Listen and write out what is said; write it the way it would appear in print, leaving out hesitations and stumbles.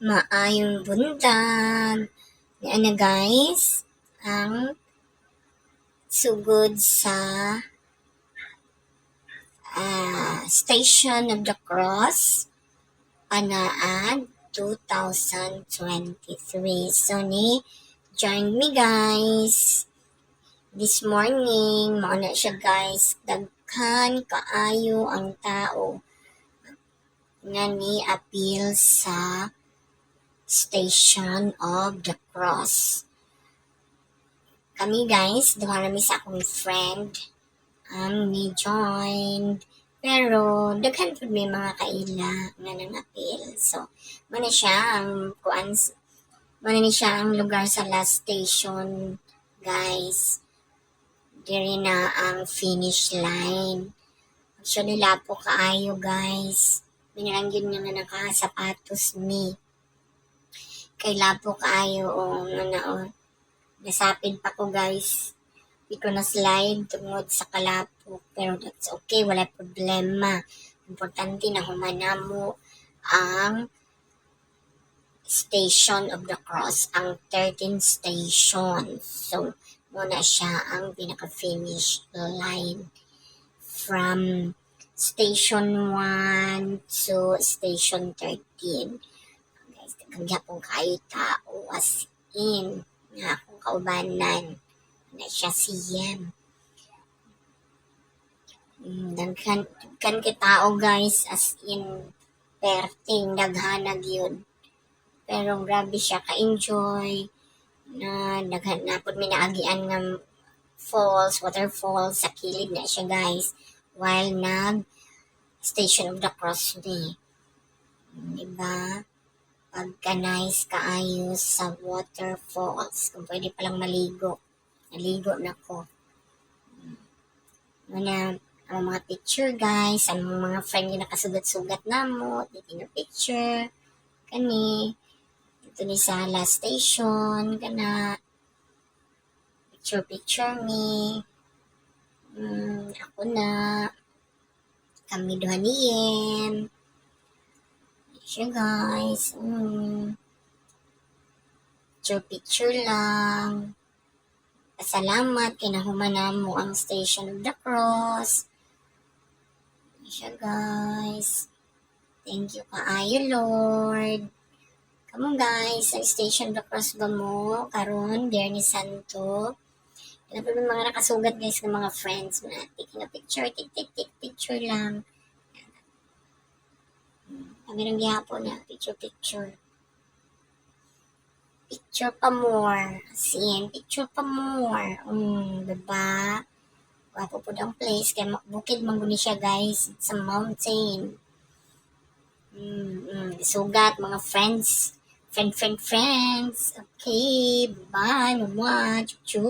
Maayong buntag. Niana, guys, ang sugod sa Station of the Cross Panaad 2023. So ni join me, guys, this morning. Mao na siya, guys, daghan kaayo ang tao nga ni apil sa Station of the Cross. Kami, guys, duha ra mi sa akong friend ang ni join, pero daghan pud may mga kaila nga nangapil. So mao na siya ang kuan, mao na ni siya ang lugar sa last station, guys. Diri na ang finish line. Actually, lapok kaayo, guys. Mi na lang gyud nga nakasapatos mi kay lapok kaayo o nga na oh. Nasapid pa ko, guys. Di ko na slide tungod sa kalapok, pero that's okay, wala problema. Importante na human namo ang Station of the Cross, ang 13th station. So mao na siya ang pinaka finish line from station 1 to station 13, guys. Daghan gyapon kaayo tao, as in nga akong kaubanan na siya si Yem. Daghan kay tao, guys, as in perting daghana gyud. Pero grabe siya ka-enjoy na daghan na pud mi naagian nga falls, waterfalls sa kilid na siya, guys, while nag Station of the Cross mi. Diba? Pagka-nice kaayo sa waterfalls. Kung pwede palang maligo. Naligo na ko. Muna, ang mga picture, guys, ang mga friend nga nakasugat-sugat namo, taking a picture, kani, dito ni sa last station, kana, picture picture me, ako na, kami duha ni Yem, siya, guys, picture picture lang. Pasalamat kay nahuman namo ang Station of the Cross. Siya, guys. Thank you kaayo, Lord. Kamo, guys, sa Station of the Cross ba mo karon Biyernes Santo? Kaya pa mga nakasugat, guys, ng mga friends na taking a picture, take, take, take picture lang. Kami nang gihapon na picture picture. Picture pa more. As in, picture pa more. Diba? Gwapo pud ang place. Kaya bukid man guni siya, guys. It's a mountain. Sugat, mga friends. Friend, friend, friends. Okay, bye. Mwah. Chuchu.